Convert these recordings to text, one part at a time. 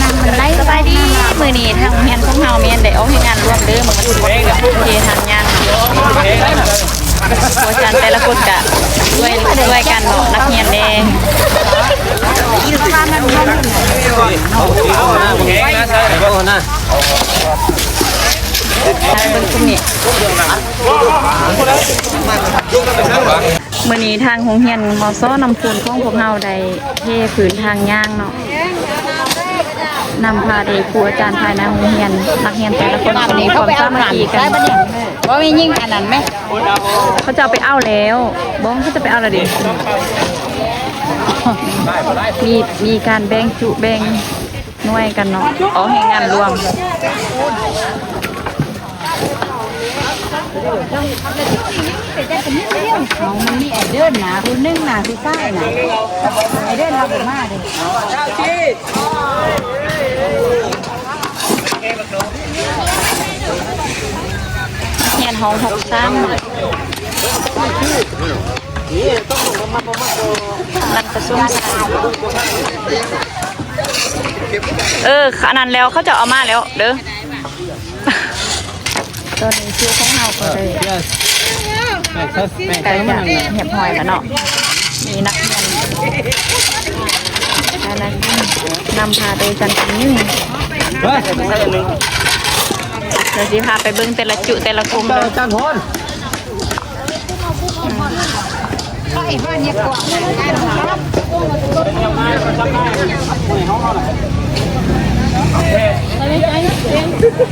ສະບາຍດີ ມື້ນີ້ທາງໂຮງຮຽນຂອງເຮົາແມ່ນໄດ້ອອກແຮງງານລວມເດີ ມື້ວັນສຸກ ໂອເຄ ທາງຍ່າງ ອາຈານແຕ່ລະຄົນກະຊ່ວຍ ຊ່ວຍກັນເນາະ ນັກຮຽນແດ່ ທາງເບິ່ງຊຸມນີ້. ມື້ນີ້ທາງໂຮງຮຽນ ມສ ນ້ຳພຸນ ຂອງພວກເຮົາໄດ້ເທພື້ນທາງຍ່າງເນາະ ນຳພາໂດຍຄູອາຈານພາຍໃນໂຮງຮຽນ ນັກຮຽນແຕ່ລະຄົນກໍມີຄວາມສາມັກຄີກັນ. ບໍ່ມີຍິງອັນນັ້ນແມ ເຂົາເຈົ້າໄປເອົາແລ້ວ ບໍ່ ເຂົາເຈົ້າໄປເອົາແລ້ວເດ ມີ ມີການແບ່ງຈຸແບ່ງ ໜ່ວຍກັນເນາະ ອອກແຮງງານລວມ. ເອົາ ມັນມີໄອເດີນນະ ຜູ້ໜຶ່ງນະ ຜູ້ຊາຍນະ ໄອເດີນລາວບໍ່ມາເດ ຮຽນຫ້ອງຫົກສາມ ນັກປະຊຸມ ເອີ ອັນນັ້ນແລ້ວ ເຂົາເຈົ້າເອົາມາແລ້ວເດີ. ຕອນນີ້ຄິວຂອງເຮົາກໍໄດ້ ໃກ້ຈະຮຽບຮ້ອຍແລ້ວເນາະ ມີນັກຮຽນ ນຳພາໂດຍອາຈານຄົນໜຶ່ງ ດຽວຊິພາໄປເບິ່ງແຕ່ລະຈຸແຕ່ລະກຸ່ມເດີ.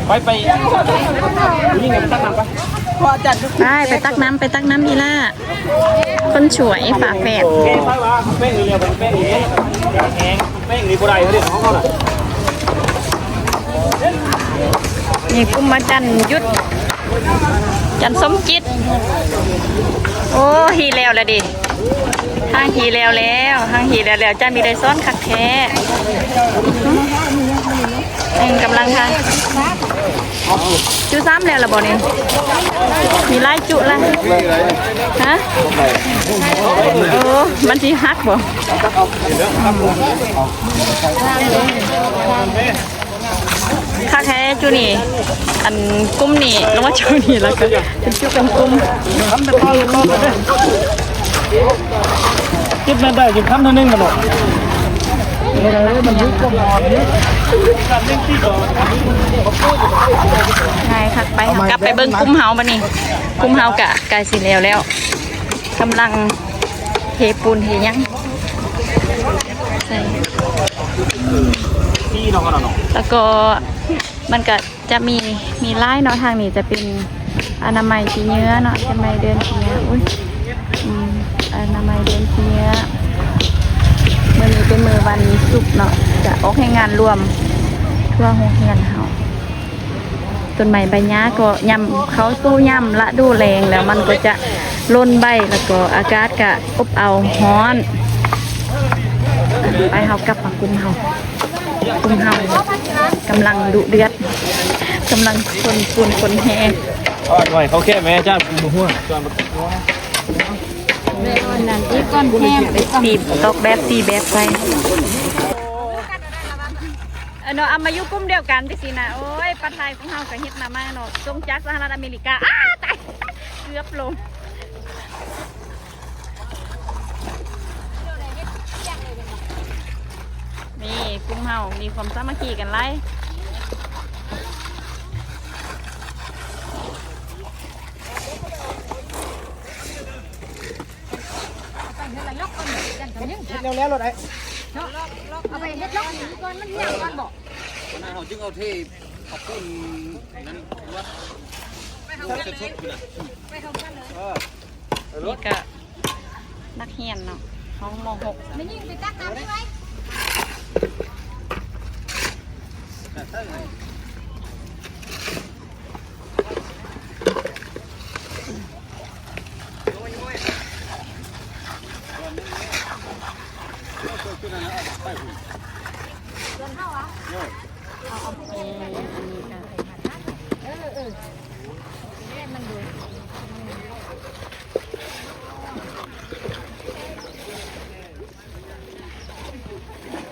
ໄປ ໄປ ໄປຕັກນ້ຳ ໄປຕັກນ້ຳອີ່ຫຼ້າ ຄົນສວຍຝາແຝດ. ນີ້ກຸ່ມອາຈານຢຸດ ຈັນສົມຈິດ ໂອ້ ຮີແລ້ວລະເດ ທາງຮີແລ້ວແລ້ວ ທາງຮີແລ້ວແລ້ວ ຈັນມີໄດ້ສອນຄັກແທ້ ອືມ ກຳລັງທາງ ຈຸສາມແລ້ວລະບໍ່ນີ້ ມີຫຼາຍຈຸລະ ຮະ ໂອ້ ມັນຊິຫັກບໍ່? ຄັກແທ້ຈຸນີ້ ອັນກຸ່ມນີ້ ລົງມາຈຸນີ້ ແລ້ວກໍເປັນຈຸເປັນກຸ່ມ ຈິບແມ່ນໄດ້ ຈິບຄຳເທື່ອໜຶ່ງມັນດອກ ງ່າຍຄັກ. ໄປ ເຮົາກັບໄປເບິ່ງກຸ່ມເຮົາບັດນີ້ ກຸ່ມເຮົາກະໃກ້ຊິແລ້ວແລ້ວ ກຳລັງເທປູນເທຫຍັງ ແລ້ວກໍມັນກະຈະມີ ມີຫຼາຍເນາະ ທາງນີ້ຈະເປັນອະນາໄມຂີ້ເຫຍື້ອເນາະ ອະນາໄມເດີນຂີ້ເຫຍື້ອ ອຸ້ຍ ອືມ ອະນາໄມເດີນຂີ້ເຫຍື້ອ. ມື້ນີ້ເປັນມື້ວັນສຸກເນາະ ຈະອອກແຮງງານລວມທົ່ວໂຮງຮຽນເຮົາ. ຕົ້ນໄມ້ໃບຫຍ້າກໍຍ່ຳເຂົ້າສູ່ຍາມລະດູແລ້ງແລ້ວ ມັນກໍຈະຫຼົ່ນໃບ ແລ້ວກໍອາກາດກະອົບເອົາ ຮ້ອນ. ໄປ ເຮົາກັບມາກຸ່ມເຮົາ ກຸ່ມເຮົາກຳລັງດຸເດືອດ ກຳລັງຂົນປູນຂົນແຮ່ ນ້ອຍເຂົາແຄ່ແມ່ຈ້າ ບໍ່ຮູ້ ຕີຕອກແບບ ຕີແບບໃສ່ ເອີເນາະ ເອົາມາຢູ່ກຸ່ມດຽວກັນຈັ່ງຊີ້ນະ. ໂອ້ຍ ປາໄທຂອງເຮົາກໍເຮັດມາໃໝ່ເນາະ ສົ່ງຈາກສະຫະລັດອາເມລິກາ. ອ້າ ຕາຍ ເກືອບລົ້ມ. ນີ້ກຸ່ມເຮົາມີຄວາມສາມັກຄີກັນຫຼາຍ. ເຮັດແລ້ວໆ ໂລດໄອ້ ເນາະ ເອົາໄປເຮັດລັອກຫີນກ່ອນ ມັນຮຽງກ່ອນບໍ? ອັນນັ້ນເຮົາຈຶ່ງເອົາເທ ເອົາປູນນັ້ນ ໄປເຮົາກັນເລີຍ ໄປເຮົາກັນເລີຍ ເອີ ນີ້ກະນັກຮຽນເນາະ ຫ້ອງ ມໍຫົກ ແມ່ຍິງໄປຕັກນ້ຳໄດ້ໄວ.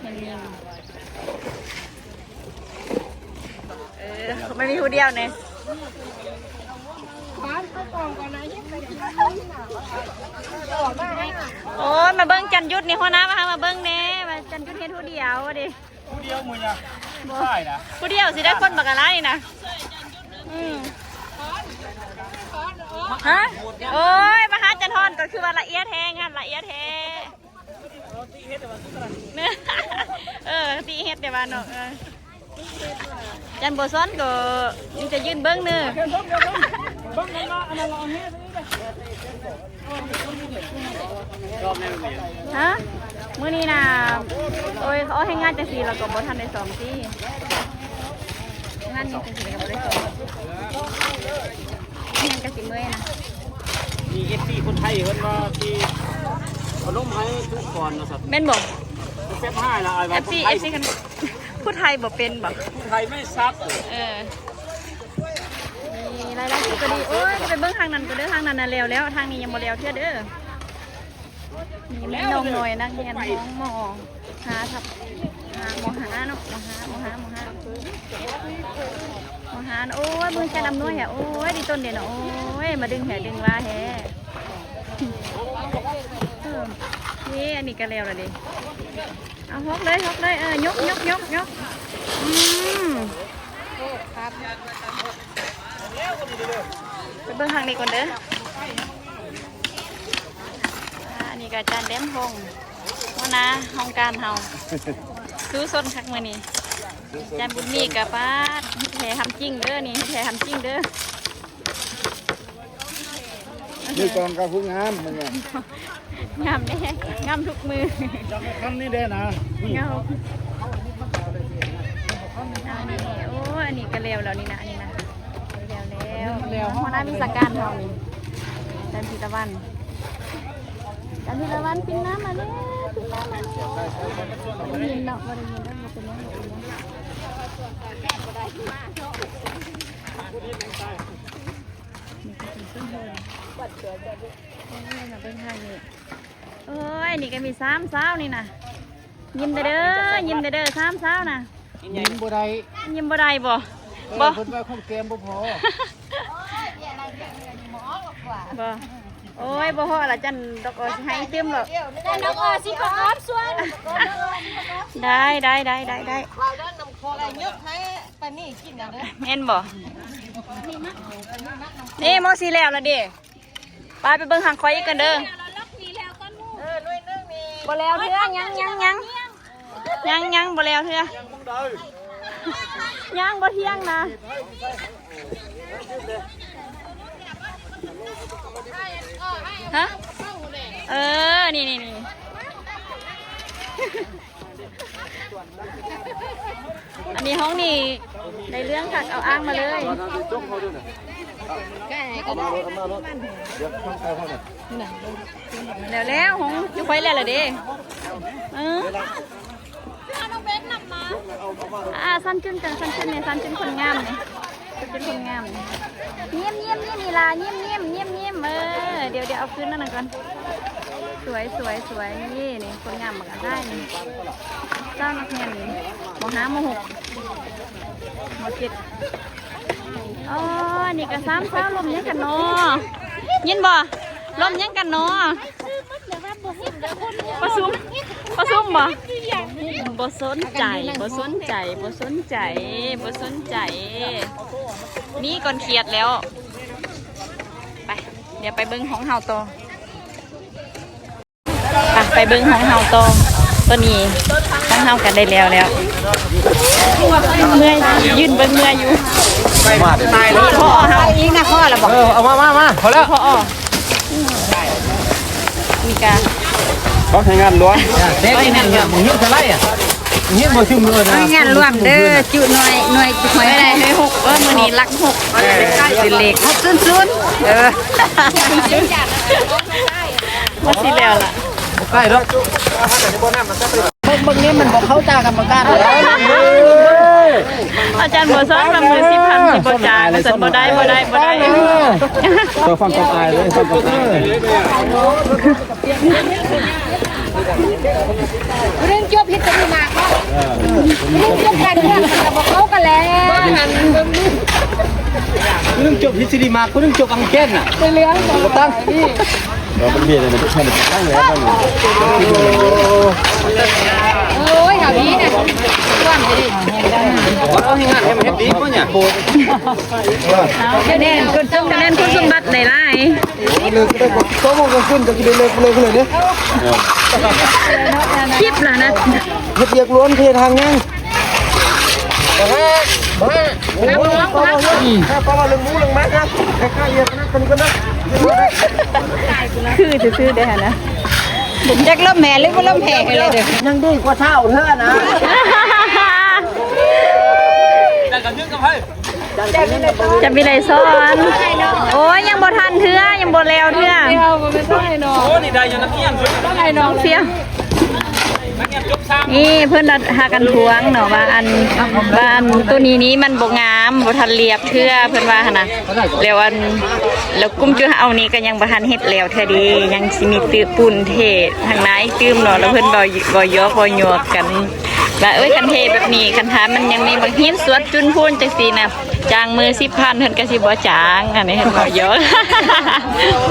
ແມ່ນຫຍັງ? ມັນມີຜູ້ດຽວນີ້. ໂອ້ຍ ມາເບິ່ງຈັນຢຸດນີ້ ຫົວໜ້າ ມາຫາ ມາເບິ່ງແດ່ວ່າຈັນຢຸດເຮັດຜູ້ດຽວເດ້. ຜູ້ດຽວມື້ຍາມ ບໍ່ ຜູ້ດຽວຊິໄດ້ຄົນບັກຫຼາຍນະ. ອືມ ຮະ ໂອ້ຍ ມາຫາຈັນທອນກໍຄືວ່າລະອຽດແທ້ ງານລະອຽດແທ້. ເອີ ຕີເຮັດແຕ່ວ່າເນາະ ເອີ ຈັນບໍ່ຊ້ອນກໍມີແຕ່ຢືນເບິ່ງເນີ. ຮະ ມື້ນີ້ນະ ໂອ້ຍ ເຂົາເຮັດງານຈັ່ງຊີ້ ລະກໍບໍ່ທັນໄດ້ຊ້ອມຕິ ງານນີ້ຈັ່ງຊີ້ລະກໍບໍ່ໄດ້ຊ້ອມ ແມ່ນກະຊິເມື່ອຍນະ. ມີເອັຟຊີຄົນໄທເພິ່ນວ່າຊິເອົານົມໃຫ້ທຸກຄົນວ່າຊັ້ນ ແມ່ນບໍ່? ແຊບຮ້າຍລະ ອ້າຍວ່າ ເອັຟຊີ ຄົນໄທ ເອັຟຊີ ຄົນ ຜູ້ໄທບໍ່ເປັນບໍ່? ຜູ້ໄທໄມ່ຊັບ ເອີ ນີ້ລາຍລາຍຊື່ກໍດີ. ໂອ້ຍ ໄປເບິ່ງທາງນັ້ນກໍເດີ ທາງນັ້ນນະແລ້ວແລ້ວ ທາງນີ້ຍັງບໍ່ແລ້ວເທື່ອເດີ. ນີ້ແມ່ນນ້ອງນ້ອຍນັກຮຽນຫ້ອງ ມໍ ຫ້າ ທັບ ຫ້າ ມໍ ຫ້າເນາະ ມໍ ຫ້າ ມໍ ຫ້າ ມໍ ຫ້າ ມໍ ຫ້າ. ໂອ້ຍ ເບິ່ງແກດຳນວຍແທ້ ໂອ້ຍ ດີຕົ້ນເດເນາະ ໂອ້ຍ ມາດຶງແທ້ດຶງວ່າແທ້. ເອີ ນີ້ ອັນນີ້ກໍແລ້ວລະເດ. ເອົາ ຫົກເລີຍ ຫົກເລີຍ ເອີ ຍົກ ຍົກ ຍົກ ຍົກ. ອືມ ໄປເບິ່ງທາງນີ້ກ່ອນເດີ. ອ່າ ອັນນີ້ກໍອາຈານແດມພົງ ຫົວໜ້າຫ້ອງການເຮົາ ສູ້ຊົນຄັກມື້ນີ້. ອາຈານບຸນມີກໍປາດ ເຮັດແຫ່ທຳຈິງເດີ ນີ້ເຮັດແຫ່ທຳຈິງເດີ. ມີກອງກັບຜູ້ງາມມື້ນີ້ ງາມແດ່ ງາມທຸກມື້. ຈັບຄັນນີ້ແດ່ນະ ງາມ. ອັນນີ້ ໂອ້ ອັນນີ້ກໍແລ້ວແລ້ວນີ້ນະ ອັນນີ້ນະ ແລ້ວແລ້ວ ແລ້ວ. ຫົວໜ້າວິຊາການເຮົານີ້ ຈັນທິລະວັນ ຈັນທິລະວັນ ປິ່ນນ້ຳມາແດ່ ປິ່ນນ້ຳມາແດ່. ບໍ່ໄດ້ຍິນເນາະ ບໍ່ໄດ້ຍິນເນາະ ບໍ່ເປັນຫຍັງ ບໍ່ເປັນຫຍັງ. ນີ້ກໍເປັນເຄື່ອງເດີ ໂອ້ຍ ມາເບິ່ງທາງນີ້. ໂອ້ຍ ນີ້ກໍມີສາມສາວນີ້ນະ ຍິ້ມແດ່ເດີ ຍິ້ມແດ່ເດີ ສາມສາວນະ. ຍິ້ມບໍ່ໄດ້ ຍິ້ມບໍ່ໄດ້ບໍ່? ເອີ ບໍ່ ເພິ່ນວ່າຂອງແກ້ມບໍ່ພໍ ບໍ່. ໂອ້ຍ ບໍ່ພໍລະ ຈັນດອກອໍຊິໃຫ້ຕື່ມດອກ ຈັນດອກອໍຊິປະກອບສ່ວນ. ໄດ້ ໄດ້ ໄດ້ ໄດ້ ໄດ້ ເວົ້າເລື່ອງນຳຄົນ ແມ່ນບໍ່? ນີ້ ມໍຊິແລ້ວລະເດ. ໄປ ໄປເບິ່ງທາງຂ້ອຍອີກກັນເດີ. ບໍ່ແລ້ວເທື່ອ ຍັງ ຍັງ ຍັງ ຍັງ ຍັງບໍ່ແລ້ວເທື່ອ ຍັງບໍ່ທ່ຽງນະ. ຮະ ເອີ ນີ້ ນີ້ ນີ້. ອັນນີ້ຫ້ອງນີ້ໄດ້ເລື່ອງຄັກ ເອົາອ່າງມາເລີຍ. ເອົາມາໂລດ ເອົາມາໂລດ ດຽວທາງໃຕ້ເຮົານະ. ແລ້ວ ແລ້ວ ຫ້ອງຢູ່ໄປແລ້ວລະເດ. ເອີ ອ່າ ສັນຈຸນກັນ ສັນຈຸນນີ້ ສັນຈຸນຄົນງາມນີ້. ເປັນຄົນງາມ ຍິ້ມ ຍິ້ມ ຍິ້ມ ອີ່ຫຼ້າ ຍິ້ມ ຍິ້ມ ຍິ້ມ ຍິ້ມ. ເອີ ດຽວ ດຽວເອົາຄືນນັ້ນກ່ອນ. ສວຍ ສວຍ ສວຍ. ນີ້ ນີ້ ຄົນງາມບັກອັນທ້າຍນີ້ ສາວນັກຮຽນນີ້ ມໍຫ້າ ມໍຫົກ ມໍເຈັດ. ອໍ ນີ້ກໍສາມສາວ ລົມຫຍັງກັນນໍ? ຍິນບໍ່? ລົມຫຍັງກັນນໍ? ປະຊຸມ ປະຊຸມບໍ່? ບໍ່ສົນໃຈ ບໍ່ສົນໃຈ ບໍ່ສົນໃຈ ບໍ່ສົນໃຈ. ໜີກ່ອນ ຄຽດແລ້ວ. ໄປ ດຽວໄປເບິ່ງຂອງເຮົາຕໍ່. ໄປ ໄປເບິ່ງຂອງເຮົາຕໍ່. ຕອນນີ້ຂອງເຮົາກໍໄດ້ແລ້ວແລ້ວ. ເມື່ອຍ ຢືນເບິ່ງເມື່ອຍຢູ່. ພໍເຮົາອີກນະ ພໍແລ້ວບໍ່? ເອີ ເອົາມາ ມາ ມາ ພໍແລ້ວ ພໍ. ນີ້ກະ ກໍໃຫ້ງານຫຼວງ ແຕ່ງານຫຼວງ ຍິງເທົ່າໃດອະ? ຍິງບໍ່ຊຶມເລີຍນະ ງານຫຼວງເດີ. ຈຸໜ່ວຍ ໜ່ວຍ ໜ່ວຍ ໄດ້ ໜ່ວຍຫົກ. ເອີ ມື້ນີ້ຫຼັກຫົກ ເປັນເລກຫົກສູນສູນ. ເອີ ບໍ່ຊິແລ້ວລະ ບໍ່ໃກ້ດອກ. ເບິ່ງນີ້ມັນບໍ່ເຂົ້າຕາກຳມະການ. ອາຈານບໍ່ສອນວ່າມື້ສິບພັນຊິບໍ່ຈ່າຍ ວ່າຊັ້ນ. ບໍ່ໄດ້ ບໍ່ໄດ້ ບໍ່ໄດ້. ເຈົ້າຟັງຄວາມອ້າຍເດີ ຟັງຄວາມອ້າຍ. ຜູ້ໜຶ່ງຈົບທິດສະດີມາກເນາະ ຜູ້ໜຶ່ງຈົບການເມືອງ ມັນກໍບໍ່ເຂົ້າກັນແລ້ວ ຜູ້ໜຶ່ງຈົບທິດສະດີມາກ ຜູ້ໜຶ່ງຈົບອັງແກນນະ ເປັນເລື່ອງ ບໍ່ຕັ້ງ ເອີ ເປັນເຮັດໃຫ້ມັນທັນຕັ້ງແລ້ວ ໂອ້ຍ ເຮົານີ້ນະ ກວ້າງໄປເດ້ ເຮັດດີບໍ່ນີ້ ຄະແນນ ຄຸນສົມບັດໄດ້ຫຼາຍ ເລີກໄດ້ບໍ່ ສອງໂມງກາງຄືນກໍຊິໄດ້ເລີກ ເລີກເລີຍເດ້ ຄລິບລະນະ ເຮັດວຽກລ້ວນ ເຮັດທາງຫຍັງ ອືມ ຄືຊື່ໆ ເດ້ຫັ້ນນະ ຈັກລົມແຫ່ຫຼືບໍ່ລົມແຫ່ເລີຍເດີ້ ຍັງດີກວ່າຊາວເທື່ອນະ ຈະມີໄດ້ສອນ ໂອ້ຍ ຍັງບໍ່ທັນເທື່ອ ຍັງບໍ່ແລ້ວເທື່ອ ໂອ້ ນີ້ໄດ້ຢູ່ນະ ຕ້ອງໃຫ້ນ້ອງ ຕ້ອງໃຫ້ນ້ອງເສຍ ນີ້ເພິ່ນລະຫາກັນທວງເນາະ ວ່າອັນ ວ່າອັນໂຕນີ້ນີ້ມັນບໍ່ງາມ ບໍ່ທັນລຽບເທື່ອ ເພິ່ນວ່າຫັ້ນນະ ແລ້ວອັນ ແລ້ວກຸ່ມຈຸເຮົານີ້ກໍຍັງບໍ່ທັນເຮັດແລ້ວເທື່ອເດ ຍັງຊິມີຕື້ປູນເທທາງໃນຕື່ມເນາະ ແລ້ວເພິ່ນເວົ້າ ເວົ້າຢອກເວົ້າຍອກກັນ ວ່າ ເອີຍ ຄັນເທແບບນີ້ ຄັນຖ້າມັນຍັງມີບັກຫີນສວດຈຸນພູນຈັ່ງຊີ້ນະ ຈ້າງມື້ສິບພັນ ເພິ່ນກໍຊິບໍ່ຈ້າງ ອັນນີ້ເພິ່ນເວົ້າຢອກ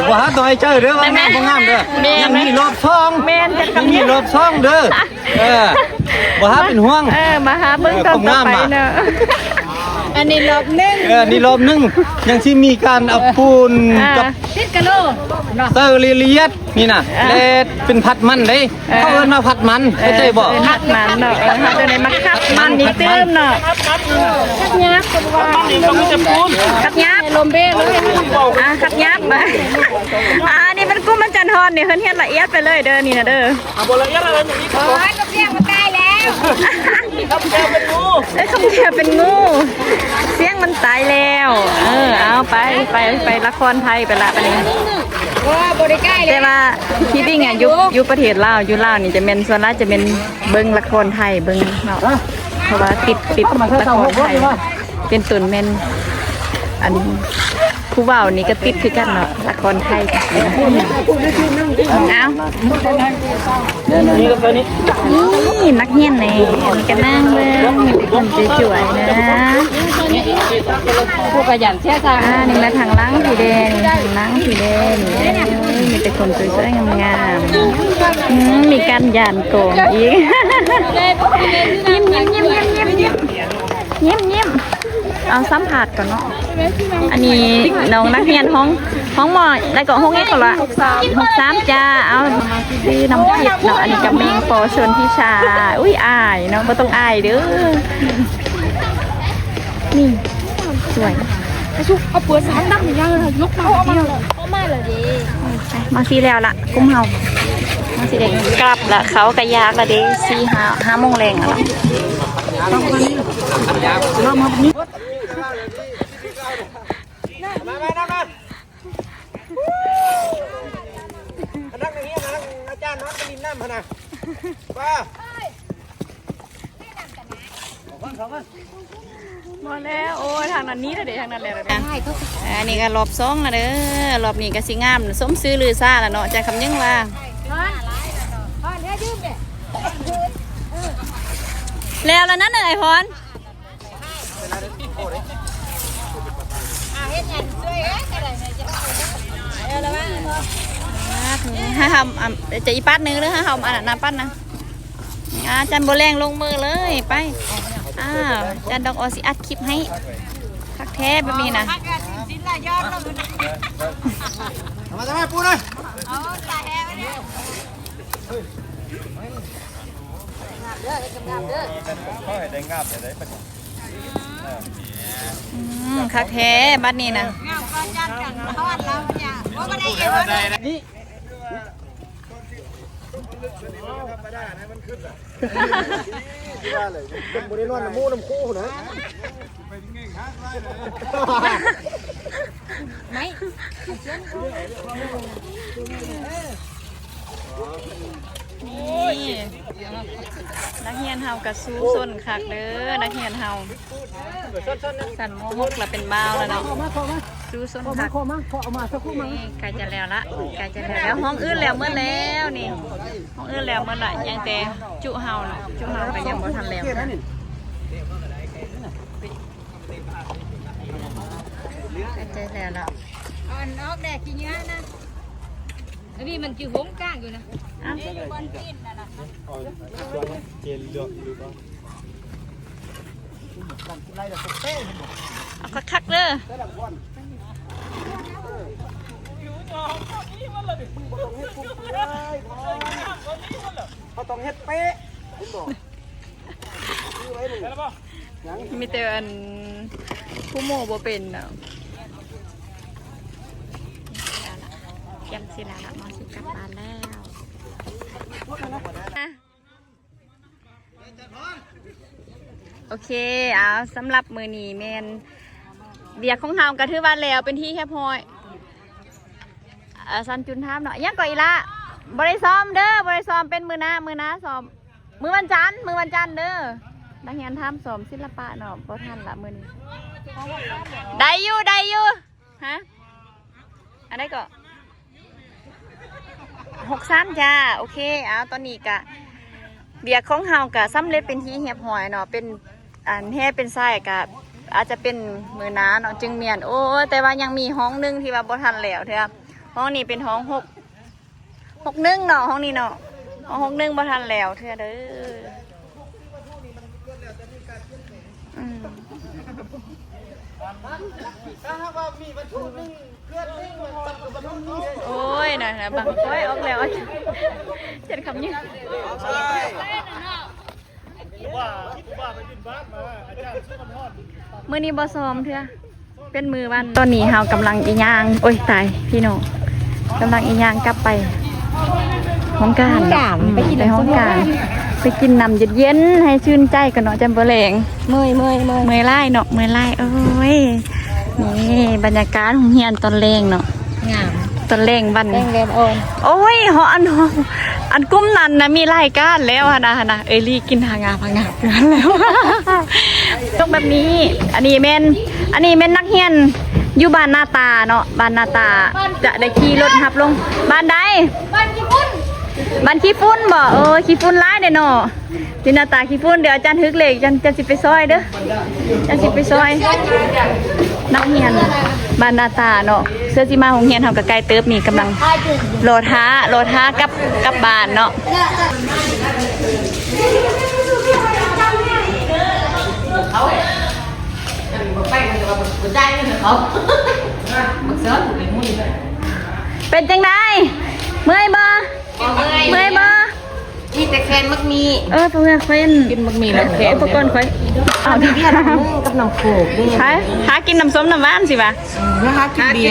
ບໍ່ຫານ້ອຍໃຈເດີ້ ວ່າງາມບໍ່ງາມເດີ້ ແມ່ນ ຍັງມີລອບສອງ ແມ່ນ ຍັງມີລອບສອງເດີ້ ເອີ ບໍ່ຫາເປັນຫ່ວງ ເອີ ມາຫາເບິ່ງຕອນຕໍ່ໄປເນາະ ອັນນີ້ລອບໜຶ່ງ ເອີ ນີ້ລອບໜຶ່ງ ຍັງຊິມີການເອົາປູນ ອ່າ ກັບ ຕິດກະໂລ ເນາະ ເຕີລະອຽດ ນີ້ນະ ເອີ ແລະເປັນພັດມັນເດ້ ເອີ ເຂົາເອີ້ນວ່າພັດມັນ ເອີ ເຂົ້າໃຈບໍ່ ເອີ ພັດມັນເນາະ ເອີ ເຮົາຈະໄດ້ມາຄັດມັນອີກຕື່ມເນາະ ຄັດຫຍາບ ຄັດຫຍາບ ລົມເບ້ເລີຍ ອ່າ ຄັດຫຍາບ ອ່າ ອັນນີ້ມັນກຸມມັນຈັນຮອນນີ້ ເພິ່ນເຮັດລະອຽດໄປເລີຍເດີ້ ນີ້ນະເດີ້ ເອົາບໍ່ລະອຽດລະ ໂອ້ຍ ກະເສຍງມັນຕາຍແລ້ວ ເອີຍ ຄຳເສຍເປັນງູ ເສຍງມັນຕາຍແລ້ວ ເອີ ເອົາໄປ ໄປ ໄປລະຄອນໄທໄປລະ ບາດນີ້ ໂອ້ ບໍ່ໄດ້ໃກ້ເລີຍ ແຕ່ວ່າທີ່ຈິງອະ ຢູ່ ຢູ່ປະເທດລາວ ຢູ່ລາວນີ້ຈະແມ່ນ ສ່ວນຫຼາຍຈະແມ່ນເບິ່ງລະຄອນໄທ ເບິ່ງເນາະ ເພາະວ່າຕິດ ຕິດລະຄອນໄທ ເປັນຕົ້ນແມ່ນ ອັນ ຜູ້ເວົ້ານີ້ກໍຕິດຄືກັນເນາະ ລະຄອນໄທ ເອົາ ນີ້ນັກຮຽນນີ້ ອັນນີ້ກໍນັ່ງເບິ່ງ ມີແຕ່ຄົນສວຍໆນະ ຜູ້ຂະຫຍັນເສຍສ້າງ ອ່າ ນີ້ມາທາງຫຼັງພີ່ແດງ ທາງຫຼັງພີ່ແດງ ເອີຍ ມີແຕ່ຄົນສວຍໆງາມໆ ອືມ ມີການຢ້ານກອງອີກ ຍິ້ມໆໆໆໆ ຍິ້ມໆ ເອົາສຳພາດກ່ອນເນາະ ອັນນີ້ນ້ອງນັກຮຽນຫ້ອງ ຫ້ອງ ມ.ໃດເກາະ ໂຮງຮຽນເຂົາລະ ຫົກສາມ ຫົກສາມ ຈ້າ ເອົາ ຊື້ນ້ຳທິບເນາະ ອັນນີ້ກະແມ່ງປໍຊົນພິຊາ ອຸ້ຍ ອາຍເນາະ ບໍ່ຕ້ອງອາຍເດີ້ ນີ້ ສວຍ ເອົາເປີດສາມດຳຍັງ ຍົກມາ ເອົາມາແລ້ວເດ້ ມາຊິແລ້ວລະ ກຸ່ມເຮົາ ມາຊິໄດ້ກັບລະ ເຂົ້າກະຢາກລະເດ້ ສີ່ ຫ້າ ຫ້າໂມງແລງລະ ມາ ມາ ມາ ມາ ນັກຮຽນ ອາຈານນອນໄປຫຼິ້ນນ້ຳຫັ້ນນະ ໄປ ໝົດແລ້ວ ໂອ້ຍ ທາງນັ້ນໜີແລ້ວເດ້ ທາງນັ້ນແລ້ວເດ້ ອັນນີ້ກໍລອບສອງແລ້ວເດີ້ ລອບນີ້ກໍຊິງາມ ສົມຊື່ລືຊາແລ້ວເນາະ ອາຈານຄຳຍິງວ່າ ແລ້ວລະນັ້ນເອີຍ ອ້າຍພອນ. ອ່າ ເຮັດຫຍັງຊ່ວຍເອີຍ ກໍໄດ້ແມ່ ເອີ ລະວ່າ ອ່າ ໃຫ້ເຮົາ ອ່າ ຈະອີກປາດໜຶ່ງເດີ ໃຫ້ເຮົາ ອັນນັ້ນນະ ປັ້ນນະ ອ່າ ຈັນບໍ່ແລງລົງມືເລີຍ ໄປ ອ່າ ຈັນດອກອໍຊິອັດຄລິບໃຫ້ ຄັກແທ້ແບບນີ້ນະ ເອົາມາ ເອົາມາ ປູນະ ເອົາຕາແຮງເລີຍ ເອີ ເຮັດງາມໆເດີ ເຮັດງາມໆເດີ ຂໍໃຫ້ໄດ້ງາມແທ້ໃດ ອືມ ຄັກແທ້ບັດນີ້ນະ ບໍ່ໄດ້ນອນນຳໝູ່ນຳຄູ່ນະ ໄມ້ ເອີ. ນີ້ ນັກຮຽນເຮົາກະສູ້ຊົນຄັກເດີ ນັກຮຽນເຮົາ. ຊັ້ນ ມໍຫົກລະເປັນບ່າວລະເນາະ ສູ້ຊົນຄັກ. ນີ້ໃກ້ຈະແລ້ວລະ ໃກ້ຈະແລ້ວ ແລ້ວຫ້ອງອື່ນແລ້ວໝົດແລ້ວນີ້ ຫ້ອງອື່ນແລ້ວໝົດລະ ຍັງແຕ່ຈຸເຮົາເນາະ ຈຸເຮົາກະຍັງບໍ່ທັນແລ້ວ ໃກ້ຈະແລ້ວລະ. ອັນອອກແດດຂີ້ເຫຍື້ອນະ ອັນນີ້ມັນຈື່ໂຮງກາງຢູ່ນະ ເອົາຄັກໆເດີ ເຮົາຕ້ອງເຮັດເປະ ເຫັນບໍ່? ມີແຕ່ອັນຜູ້ໝູ່ບໍ່ເປັນເນາະ. ກຽມຊິແລ້ວລະ ມາຊິກັບບ້ານແລ້ວ. ໂອເຄ ເອົາ ສຳລັບມື້ນີ້ແມ່ນວຽກຂອງເຮົາກະຖືວ່າແລ້ວເປັນທີ່ຮຽບຮ້ອຍ. ອາ ສັນຈຸນຖາມເນາະ ຫຍັງກໍອີ່ຫຼ້າ? ບໍ່ໄດ້ຊ້ອມເດີ ບໍ່ໄດ້ຊ້ອມ ເປັນມື້ໜ້າ ມື້ໜ້າຊ້ອມ ມື້ວັນຈັນ ມື້ວັນຈັນເດີ. ນັກຮຽນຖາມຊ້ອມສິລະປະເນາະ ບໍ່ທັນລະມື້ນີ້. ໄດ້ຢູ່ ໄດ້ຢູ່. ຮະ ອັນໃດກໍ? ຫົກສາມ ຈ້າ ໂອເຄ. ເອົາ ຕອນນີ້ກະ ວຽກຂອງເຮົາກະສຳເລັດເປັນທີ່ຮຽບຮ້ອຍເນາະ ເປັນອັນແຮ່ເປັນຊາຍກະອາດຈະເປັນມື້ໜ້າເນາະ ຈຶ່ງມ້ຽນ. ໂອ້ ແຕ່ວ່າຍັງມີຫ້ອງໜຶ່ງທີ່ວ່າບໍ່ທັນແລ້ວເທື່ອ ຫ້ອງນີ້ເປັນຫ້ອງຫົກ ຫົກໜຶ່ງເນາະ ຫ້ອງນີ້ເນາະ ຫ້ອງຫົກໜຶ່ງບໍ່ທັນແລ້ວເທື່ອເດີ. ອືມ ໂອ້ຍ ນະ ນະ ບັງ ໂອ້ຍ ອອກແລ້ວ ເຈັດຄຳນີ້ ມື້ນີ້ບໍ່ຊ້ອມເທື່ອ ເປັນມື້ວັນ. ຕອນນີ້ເຮົາກຳລັງອີຫຍັງ ໂອ້ຍ ຕາຍ ພີ່ນ້ອງ ກຳລັງອີຫຍັງ ກັບໄປຫ້ອງການ ຫ້ອງການ ອືມ ໄປຫ້ອງການ ໄປກິນນ້ຳເຢັນໆ ໃຫ້ຊື່ນໃຈກ່ອນເນາະ ຈຳບໍ່ແລງ. ເມື່ອຍ ເມື່ອຍ ເມື່ອຍ ເມື່ອຍຫຼາຍເນາະ ເມື່ອຍຫຼາຍ. ໂອ້ຍ ນີ້ບັນຍາກາດໂຮງຮຽນຕອນແລງເນາະ ງາມ ຕອນແລງວັນ ແລງແດດອ່ອນ. ໂອ້ຍ ເຮົາ ອັນ ເຮົາ ອັນກຸ່ມນັ້ນນະ ມີລາຍການແລ້ວຫັ້ນນະ ຫັ້ນນະ ເອີຍລີກິນຫາງາບຫາງາບຢູ່ຫັ້ນແລ້ວ ຕ້ອງແບບນີ້. ອັນນີ້ແມ່ນ ອັນນີ້ແມ່ນນັກຮຽນຢູ່ບ້ານນາຕາເນາະ ບ້ານນາຕາ ຈະໄດ້ຂີ່ລົດຮັບລົງ. ບ້ານໃດ? ບ້ານຂີ້ຝຸ່ນ ບ້ານຂີ້ຝຸ່ນບໍ? ເອີ ຂີ້ຝຸ່ນຫຼາຍເດ້ເນາະ. ຢູ່ໜ້າຕາຂີ້ຝຸ່ນ ດຽວອາຈານຮຶກເລກ ຈັນ ຈັນຊິໄປຊ່ອຍເດີ ຈັນຊິໄປຊ່ອຍ ນັກຮຽນບ້ານໜ້າຕາເນາະ. ເຊື່ອຊິມາໂຮງຮຽນເຮົາກະໄກເຕີບນີ້ ກຳລັງລໍຖ້າ ລໍຖ້າກັບ ກັບບ້ານເນາະ. ເປັນຈັ່ງໃດ ເມື່ອຍບໍ່? ບໍ່ເມື່ອຍ ເມື່ອຍບໍ່? ມີແຕ່ແຄນໝາກມີ້. ເອີ ເພື່ອນຂ້ອຍ ກິນໝາກມີ້ແລ້ວແຄນ ອຸປະກອນຂ້ອຍ ເອົາ ເບີດລ້າງມືກັບນ້ຳໂຄກເດ້ ຫາ ຫາກິນນ້ຳສົ້ມນ້ຳຫວານຊິຫວາ ຫາກິນເບຍ.